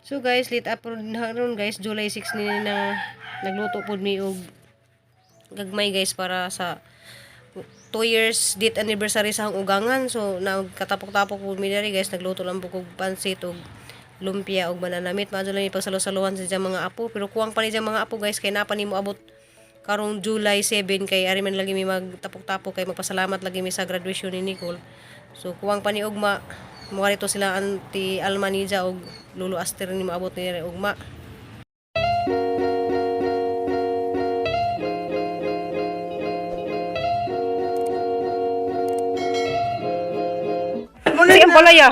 So guys, lit up ron guys, July 6 ni na nagluto pod mi og gagmay guys para sa 2 years date anniversary sa akong ugangan. So nagkatapok-tapok pod mi diri guys, nagluto lang po kog pansit og lumpia og banana meat. Maadto lang mi pagsalo-saluhan sa diyang mga apo, pero kuwang pa ni diyang mga apo guys kay napa nimo abot karong July 7 kay ari man lagi mi magtapok-tapok kay magpasalamat lagi mi sa graduation ni Nicole. So kuwang pa ni ugma, mo rito sila Auntie Alma Nija og Lolo Aster ni moabot ni ugma. Si ang palaya.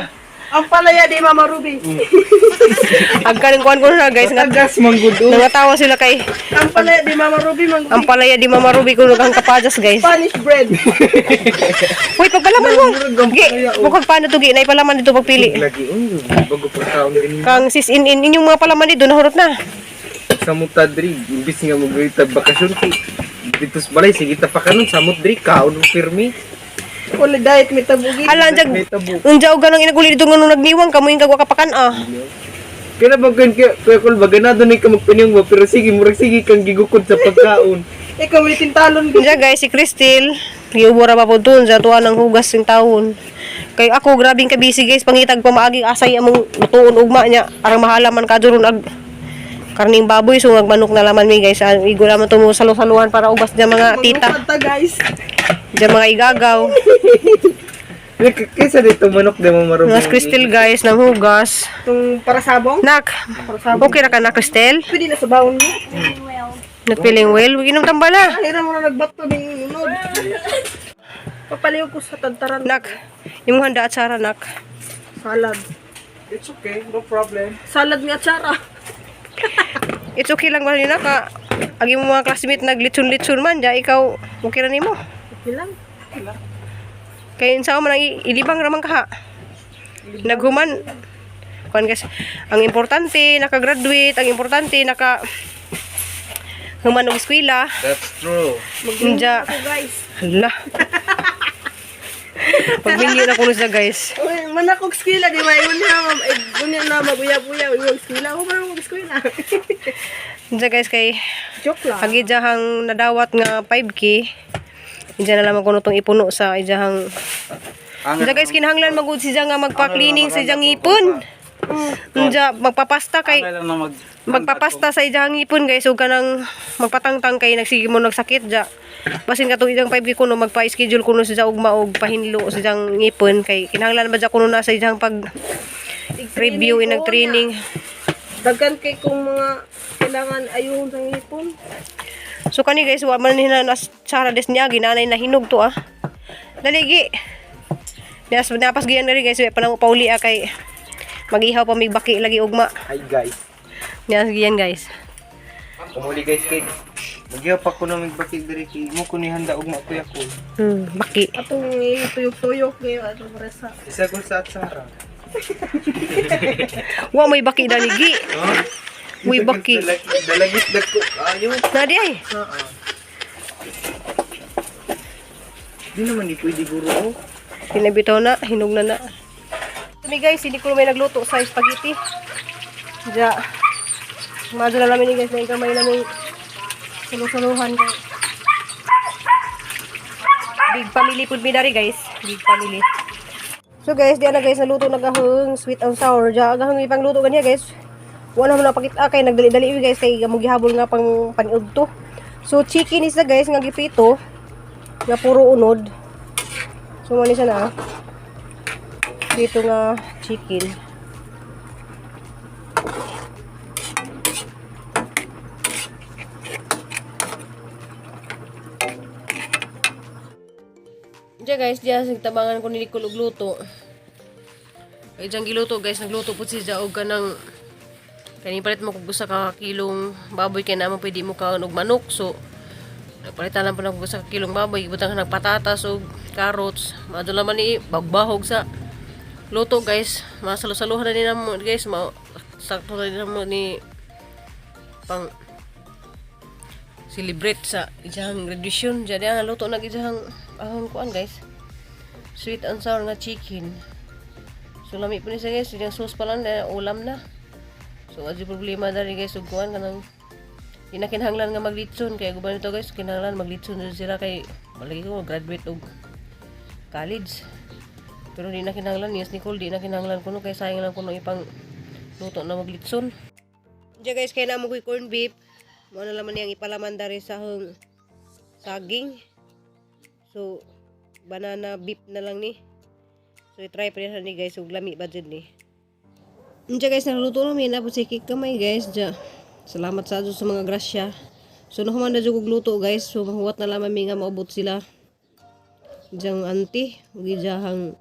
Ang palaya di Mama Ruby. Ang kaning kuan ko na guys nga Tagas manggudo. nangatawa sila kay Ang palaya di Mama Ruby mang ang palaya di Mama Ruby kuno kang kapajas guys. Spanish bread. Uy, pagpalaman mo. Gi, bukod paano to gi, naipalaman dito pagpili. Lagi oh, bago pa taon din. Kang sis in in inyong mga palaman dito nahurot na. Samot ta diri, imbis nga magita bakasyon kay dito sa balay sige ta pa kanon samot diri kaon og pirmi. Wala diet may tabugi. Hala jag. May tabo. Unja og ganang inaguli dito nga nung nagniwang kamo yung kagwa kapakan ah. Kaya ba kan kaya kuya kol ba ganado ni ka magpiniyong ba pero sige murag sige kang gigukod sa pagkaon. Ikaw may tintalon. Unja guys si Cristel, giubo ra pa po dun sa tuwa ng hugas ng taon. Kay ako grabing kabisi guys, pangitag pa maagi asay among lutuon ugma niya. Arang mahala man ka duron ag karning baboy so manok na laman mi guys. Ang igo laman tumo salo-saluhan para ubas niya mga tita, Maglupad ta guys. diya mga igagaw. Kaysa dito manok di mo marunong. Mga Cristel guys nang hugas. Itong para sabong. Nak, okay ra ka na Cristel? Pwede na sa bawon mo. Not feeling well? Huwag inom tambala. Hira mo na nagbato ding unod. Papaliw ko sa tantaran. Nak, imong handa at sara nak. Salad. It's okay, no problem. Salad nga atsara. It's okay lang ba ni nak? Ah, ang imong mga classmate naglitsun-litsun man ja ikaw okay ra nimo. Okay lang. Kay unsa man ang ilibang ra man kaha. Naghuman kuan guys, ang importante naka-graduate, ang importante naka human og eskwela. That's true. Unja, Ako guys. hala. Pagminyo na kuno siya guys. Uy, manakog eskwela di ba? Ingon na ingon na mabuya-buya ingon eskwela. Ako man og eskwela. Unja guys kay Joke lang. ang ijahang nadawat nga 5K ija na lamang kuno tong ipuno sa ijahang. Unja guys kinahanglan magud siya nga magpa-cleaning sa ijang ngipon. Unja magpapasta kay magpapasta sa ijahang ngipon guys ug kanang magpatangtang kay nagsige mo nagsakit ja. Basin katong ijang 5K kuno magpa-schedule kuno siya ugma og pahinlo sa ijang ngipon kay kinahanglan ba ja kuno na sa ijang pag review inag training. Daghan kay kung mga kailangan ayuhon sa ngipon. So kani guys, wa man ni na sara des niya ginanay na hinog to ah. Dali gi. Nas napas giyan diri guys, wa pa na mo pauli ah, kay magihaw pa mig baki lagi ugma. Hi guys. Nias giyan guys. Umuli guys kay Nagya pa ko na magbakig diri kay mo ko ni handa og kuya ko. Baki. Atong tuyok-tuyok ngayon atong resa. Isa ko sa atsara. Wa may baki dani gi. Uy baki. Dalagit dagko ayo. Na di ay. Di naman ni pwede guro oh. Pinabitaw na, hinog na na. Kami guys, hindi ko may nagluto sa spaghetti. Ja. Madala namin ni guys na kamay namin sulu-suluhan. Big family pud mi dari guys, big family. So guys, di na guys naluto nagahong sweet and sour. Ja agahong ipangluto ganiya guys. Wala mo na pakita kay nagdali-dali mi guys kay gamong gihabol nga pang paniudto. So chicken is na guys nga giprito nga puro unod. So mani siya na. Ah. Dito nga chicken. Diya guys, diya tabangan ko ni Nicole og luto. Ay diyang giluto guys, nagluto po siya og kanang kaning palit mo kung usa ka kilong baboy kay naman pwede mo kaon og manok. So nagpalitan lang po na kung usa ka kilong baboy, ibutang nag patatas og carrots. Maadto naman ni bagbahog sa luto guys. Masalo-saluhan na din namo guys, ma sakto na din namo ni pang celebrate sa iyang graduation. Diyan ang luto nag iyang ahon kuan guys. Sweet and sour nga chicken. So lami po ni siya guys, yung sauce pa lang na ulam na. So adyo problema dali guys, ug kuan kanang di na kinahanglan nga maglitson kay guban nito guys, kinahanglan maglitson jud sila kay malagi ko graduate og college. Pero di na kinahanglan, yes Nicole, di na kinahanglan kuno kay sayang lang kuno ipang luto na maglitson. Diya guys, kay namo ko'y corn beef. Mao na laman niyang ipalaman dari sa hong saging. So, banana beef na lang ni. So, i-try pa rin ni guys. Ug lami ba jud ni. Diya guys, naluto na mi na po si cake kamay guys. Diya. Salamat sa Diyos sa mga grasya. So, nahuman na jud og luto guys. So, mahuwat na lamang mi nga maubot sila. Diyang auntie, ug ijahang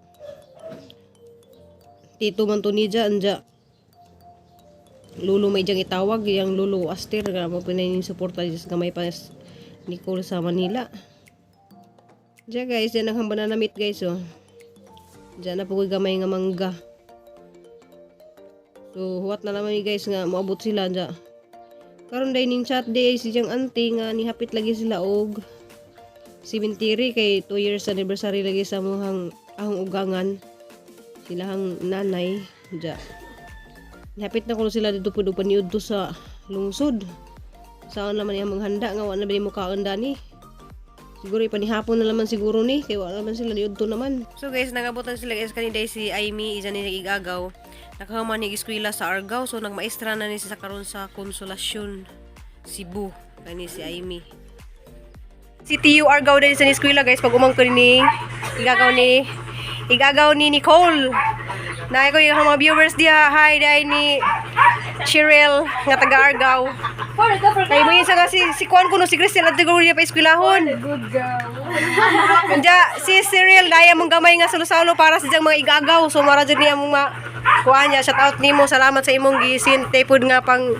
tito man to ni dya, anja lulo may diyang itawag, yang lulo Aster, nga mo pinayin suporta dyan sa gamay pa Nicole sa Manila. Diyan guys, yan ang hamba na meat guys oh. Diyan na po ko'y gamay nga mangga. So, huwat na naman guys nga moabot sila diyan. Karon day ning chat day si diyang auntie nga nihapit lagi sila og cemetery kay 2 years anniversary lagi sa muhang ahong ugangan silahang nanay dya. Nihapit na kuno sila dito pud og paniudto sa lungsod. Saan naman iyang maghanda nga wa na ba mukaon dani. Siguro ipanihapon na naman siguro ni kay wa naman sila niudto naman. So guys, nangabutan sila guys kanina si Amy isa ni igagaw. Nakahuman ni eskwela sa Argao, so nagmaestra na ni siya sa karon sa Konsolasyon Cebu kani si Amy. Si TU Argao din sa eskwela guys pag umang ko ni igagaw ni Nicole. Naay ko yung mga viewers diha. Hi dai ni Cheryl nga taga Argao. Kay mo yun sa nga si Kuan kuno si Crystal at siguro niya pa eskwelahon. Good girl. Anja si Cyril daya mong gamay nga salo-salo para sa diyang mga igagaw. So mara jud niya mong kuan niya. Shout out nimo. Salamat sa imong gisin tapod nga pang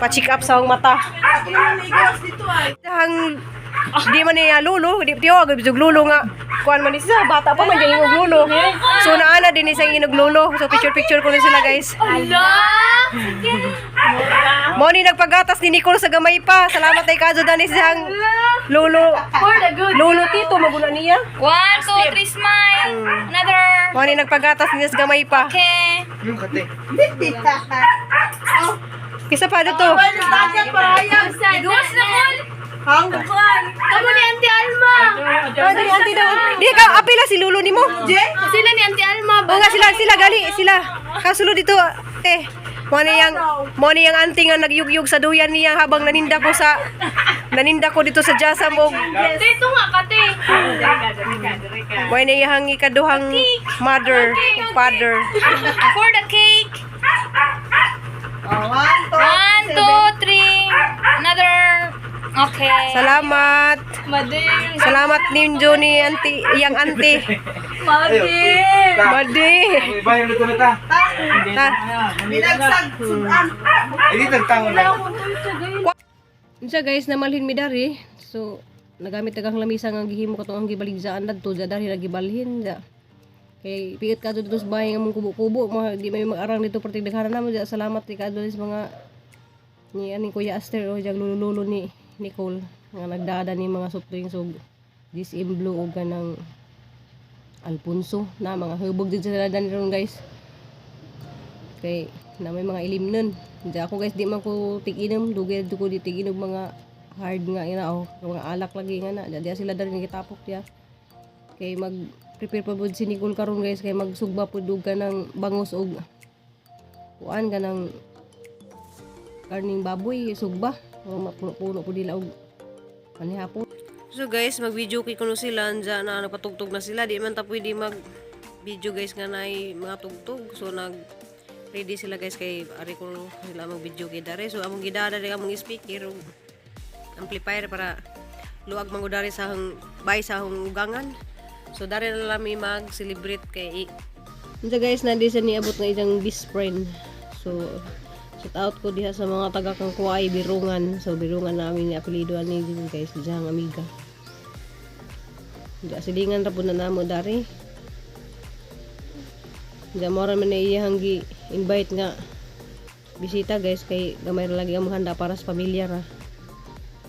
pa-check up sa akong mata. Ako naman naigawas dito ay. Hang di man niya lulo, di tiyo agad jug lulo nga kuan man ni siya, bata pa man diyang inog lulo. So naana din ni siyang inog lulo. So picture picture ko na sila guys. Mo ni nagpagatas ni Nicole sa gamay pa. Salamat ay kadyo dani siyang lulo. For the good. Lulo tito maguna niya. One, two, three, smile. Another. Mo ni nagpagatas niya sa gamay pa. Okay. Yung kate. Kisa pa dito. Dagat parayag. Gawas na kol. Hang. Kamo ni Auntie Alma. Oh, dali auntie daw. Di ka apila si lulo nimo. Je? Sila ni Auntie Alma. Oo nga sila sila gali sila. Kasulo dito eh. Mo ni yang auntie nga nagyugyug sa duyan niya habang naninda ko dito sa Jasam og Dito nga kate. mo ni yang ikaduhang mother father. For the cake. Oh, one, two, One, two, three. Another. Okay. Salamat. Mading. Salamat ninyo ni auntie yang auntie. Mading. Madi. Iba yung luto na ta. Ta. Binagsag, sudan. Hindi tagtangon lang. Unsa guys namalhin mi dari. So nagamit tagang lamisa nga gihimo katong ang gibaligsaan dadto ja dari ra gibalhin ja. Kay piit ka dito sa bahay nga mong kubo-kubo, mga di may mag-arang dito perti daghanan namo ja. Salamat kay kadto sa mga ni aning Kuya Aster o jag lolo-lolo ni Nicole nga nagdada ni mga soft drinks og GSM Blue og kanang Alfonso na mga hubog din sila dani ron guys. Kay na may mga ilim nun. Di ako guys, di man ko tig-inom. Dugay dito ko di tig-inom mga hard nga ina oh. Mga alak lagi nga na. Di sila dali gitapok diya. Kay mag prepare pa pud si Nicole karon guys kay magsugba pud og kanang bangos og kuan kanang karning baboy sugba. O mapuno-puno pud nila og panihapon. So guys, mag-video kay kuno sila anja na nagpatugtog na sila. Di man ta pwede mag video guys nga naay mga tugtog. So nag ready sila guys kay ari ko sila mag video kay dare. So among gidada diri among speaker ug amplifier para luag man gud dari sa hang bay sa hang ugangan. So dare na lang mi mag-celebrate kay Unsa guys, na di siya niabot nga isang best friend. So shout out ko diha sa mga taga kang Kuwai Birungan. So Birungan namin ni apelyido ani din guys, diha ang amiga. Diha silingan ra pud na namo dari. Diha mo ra man na iyang gi invite nga bisita guys kay gamay ra lagi ang handa para sa pamilya ra.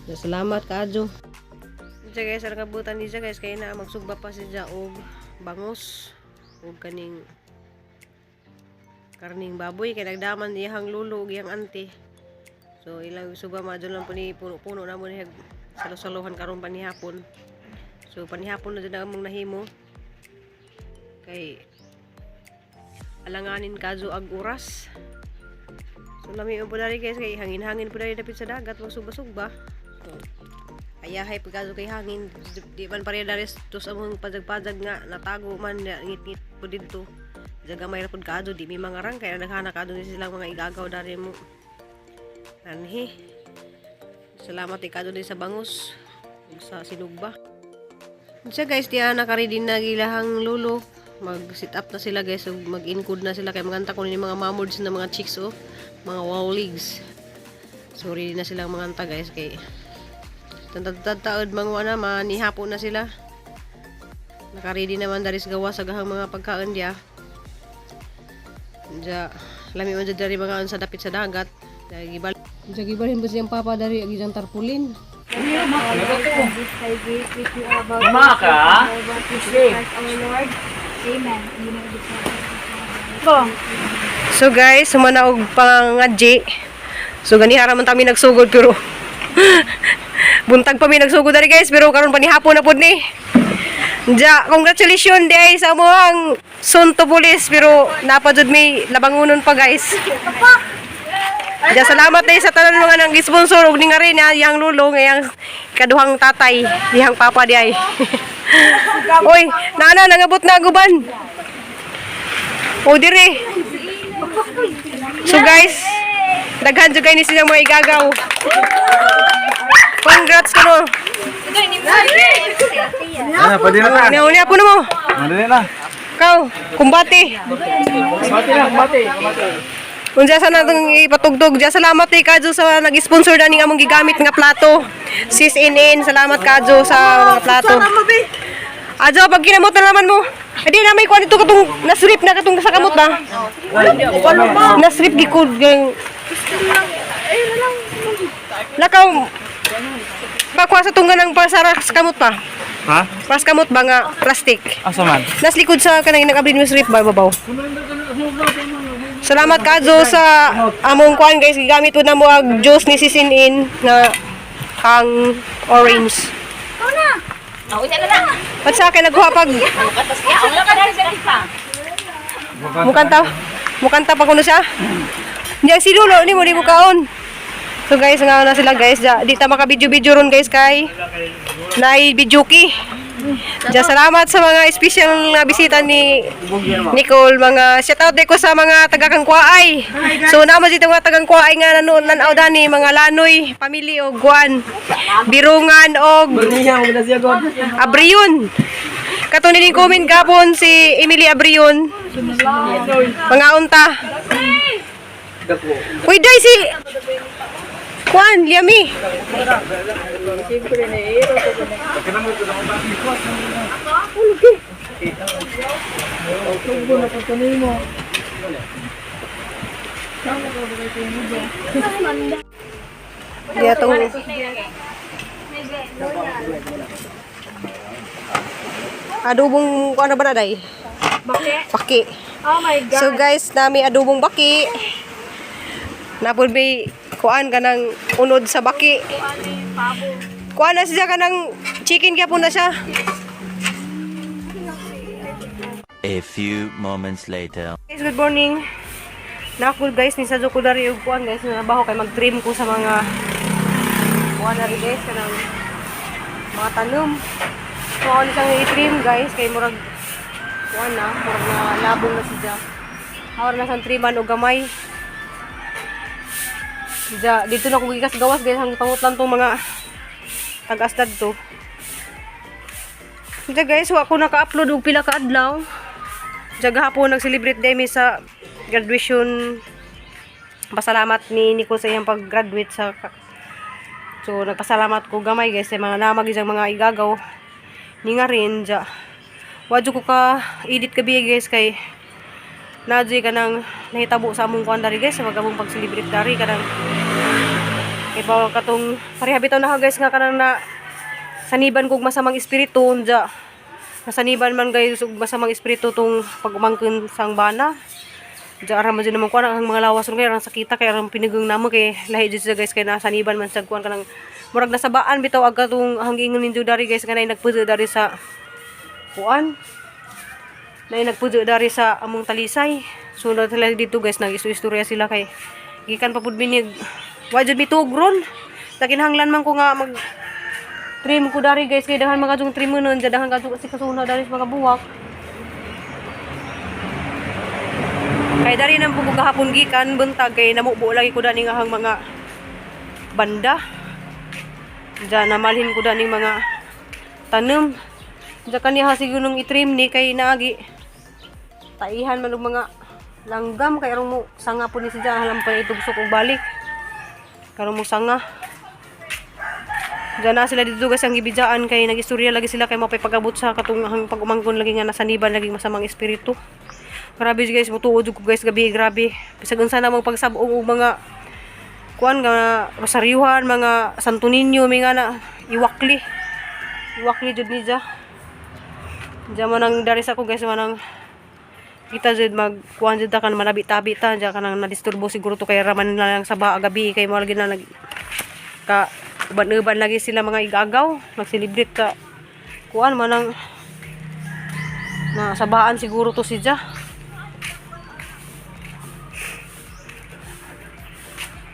Diha, salamat kaadyo. Diha guys, ang kabutan niya guys kay na magsugba pa siya og bangos og kaning Karning baboy kay nagdaman iyang lulo ug iyang auntie. So ilang suba madyo lang po ni puno-puno na mo ni salo-saluhan karon panihapon. So panihapon na jud na among nahimo. Kay alanganin kadyo ag oras. So lami po dari guys, kay hangin-hangin po dari dapit sa dagat, wag sugba-sugba. So ayahay pagkadyo kay hangin, di man pareha dari tos among padag-padag nga natago man na ngit-ngit po didto. Jaga may ra pud kaadto di mi mangarang kay naghana kaadto ni silang mga igagaw dari mo. Anhi. Salamat ikado din sa bangus ug sa sinugba. Unsa guys, diya nakaready na gilahang lulo. Mag sit up na sila guys ug mag-include na sila kay maganta ko ni mga mamods na mga chicks oh, mga wow leagues. So ready na silang manganta guys kay tantad-taod mangwa na manihapon na sila. Nakaready naman dari sa gawa sa gahang mga pagkaon diya. Diya, lami man dyan dari mga sa dapit sa dagat. Dahil gibal. Diya gibalhin po siyang papa dari ag isang tarpulin. Maka? So guys, sumana og pangadji. So ganihara man ta mi nagsugod pero buntag pa mi nagsugod dari guys, pero karon pa ni hapon na pud ni. Ja, congratulations di sa among soon to police, pero napa jud mi labangunon pa guys. Ja, salamat day sa tanan mga nang sponsor og ni nga rin yang lulo ngayang kaduhang tatay, dihang papa di ay. Oy, nana nangabot na ang uban. O dire. So guys, daghan jud kay ni silang mga igagaw. Congrats kano. Ano, pwede na ta. Una una po na mo. Pwede na. Kaw, kumbate. Bate na, bate. Unsa sa natong ipatugtog diya, salamat kay Kadyo sa nag-sponsor na ning among gigamit nga plato. Sis in, salamat Kadyo sa mga plato. Adyo pag kinamot na naman mo. Adi na may kuan dito katong nasrip na katong sa kamot ba? Nasrip gikod gang. Lakaw. Pakuha sa tungga ng pasara sa kamot pa. Ha? Pas kamot ba nga plastic? Asa man? Nas likod sa kanang nag-abrin mo srip ba babaw. Salamat kadzo sa among kuan guys, gigamit po na mo ang juice ni Sisinin na ang orange. At sa akin nagkuha pag mukanta mukanta pa kuno siya. Diyan si Lolo ni mo di mo kaon. So guys, nga na sila guys, di ta maka video-video ron guys kay nay videoki. Diyan salamat sa mga special na bisita ni Nicole, mga shout out ko sa mga taga Kangkwaay. So naman dito mga taga Kangkwaay nga nanood nanaw dani mga Lanoy, pamilya og Guan, Birungan og Abrion. Kato nining comment gapon si Emily Abrion. Mga unta. Uy, day si Juan, Liami. Di atong adobong ano ba na day? Baki. Baki. Oh my God. So guys, nami adobong baki. Napod may kuan kanang unod sa baki. Kuan na siya kanang chicken gyapon na siya. A few moments later. Guys, good morning. Nakul guys, ni sa ko dari og kuan guys, nabaho kay mag-trim ko sa mga kuan na rin guys kanang mga tanom. So ako siyang i-trim guys kay murag kuan na, murag na labong na siya. Hawar na sang triman og gamay. Diya, dito na ko gikas gawas guys hanggang pangutlan tong mga tag-asdad to. Diya guys, wa ko naka-upload og pila ka adlaw. Diya gahapon nag-celebrate day mi sa graduation. Pasalamat ni Nico sa iyang pag-graduate sa. So nagpasalamat ko gamay guys sa mga namag isang mga igagaw ni nga rin diya. Wadyo ko ka edit gabi guys kay nadyoy ka nang nahitabo sa among kuan dari guys sa mag-among pag-celebrate dari kanang ibaw katong pareha bitaw na ka guys nga kanang na saniban kog masamang espiritu unja nasaniban man guys og masamang espiritu tong pag-umangkon sang bana. Diyan ara man dyan naman kuan ang mga lawas ron kay ang sakita kay ang pinigang namo kay lahi jud sila guys kay nasaniban man sa kuan kanang murag nasabaan bitaw ag katong ang giingon ninyo dari guys kanay nagpuyo dari sa kuan. Nay nagpuyo dari sa among talisay. So na sila dito guys nag-istorya sila kay gikan pa pud minig wa jud mitugron. Takinahanglan man ko nga mag trim ko dari guys kay daghan mga jung trim nun daghan kadtong kasi kasuna dari sa mga buwak. Kay dari nang pugo gahapon gikan buntag kay namubo lagi ko dani nga hang mga banda. Diyan namalhin ko dani mga tanom. Diyan kaniya siguro nung itrim ni kay naagi taihan man og mga langgam kay aron mo sanga po ni siya halam pa itugsok og balik. Karon mo sanga. Diyan na sila dito guys ang gibidjaan kay nagistorya lagi sila kay mapay pag-abot sa katong ang pag-umangkon lagi nga nasaniban lagi masamang espiritu. Grabe guys, mutuod jud ko guys gabi grabe. Bisag unsa na mong pagsab-ong og mga kuan nga rosaryuhan, mga Santo Niño, may nga na iwakli. Iwakli jud ni ja. Diyan man ang dari sa ko guys man ang kita jud mag kuan jud ta kan manabi-tabi ta diyan kanang nadisturbo siguro to kay raman na lang sa ba gabi kay mo lagi na nag ka uban-uban lagi sila mga igagaw nag-celebrate ka kuan man ang na sabaan siguro to si Ja.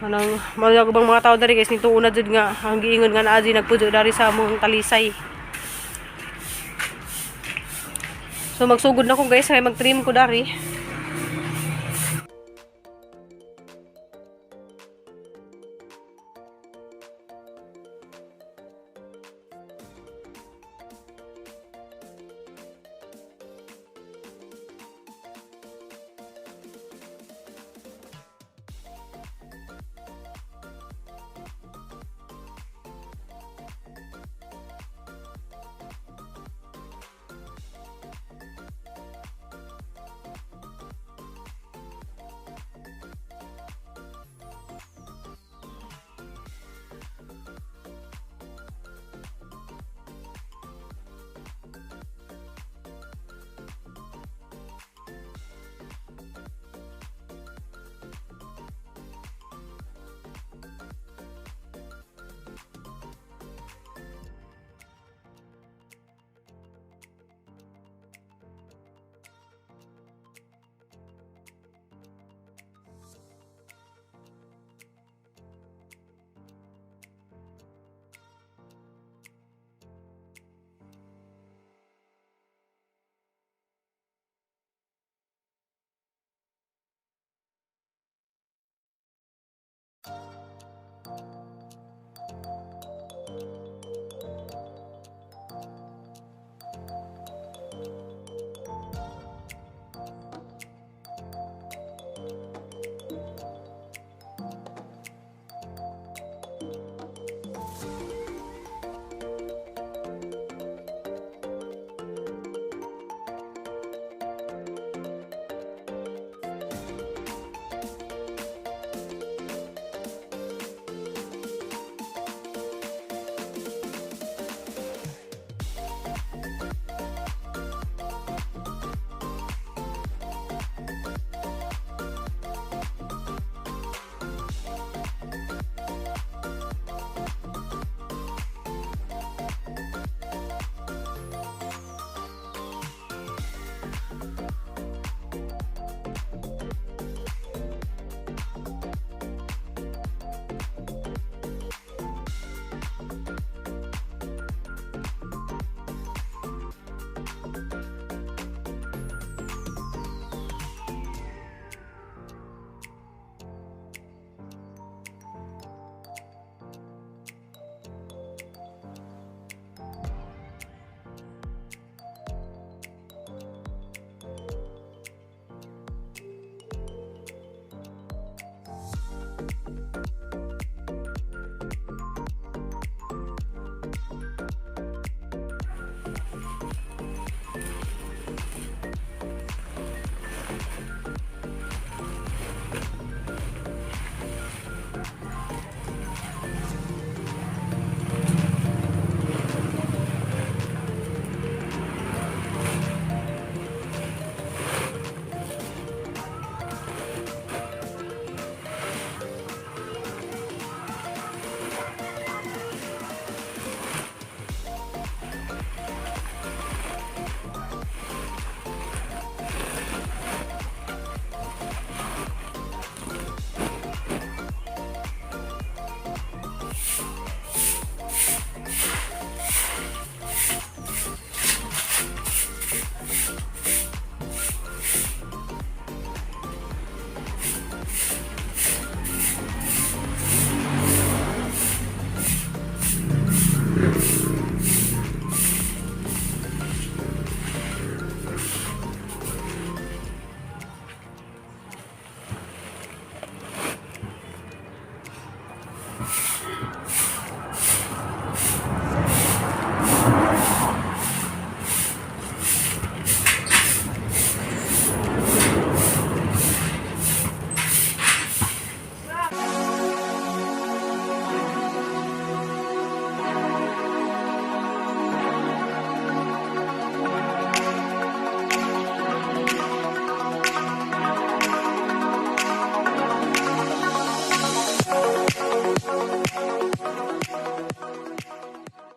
Anang mga bang mga tao dari guys nito una jud nga ang giingon nga naa jud nagpuyo dari sa among talisay. So magsugod na ko guys kay mag-trim ko dari.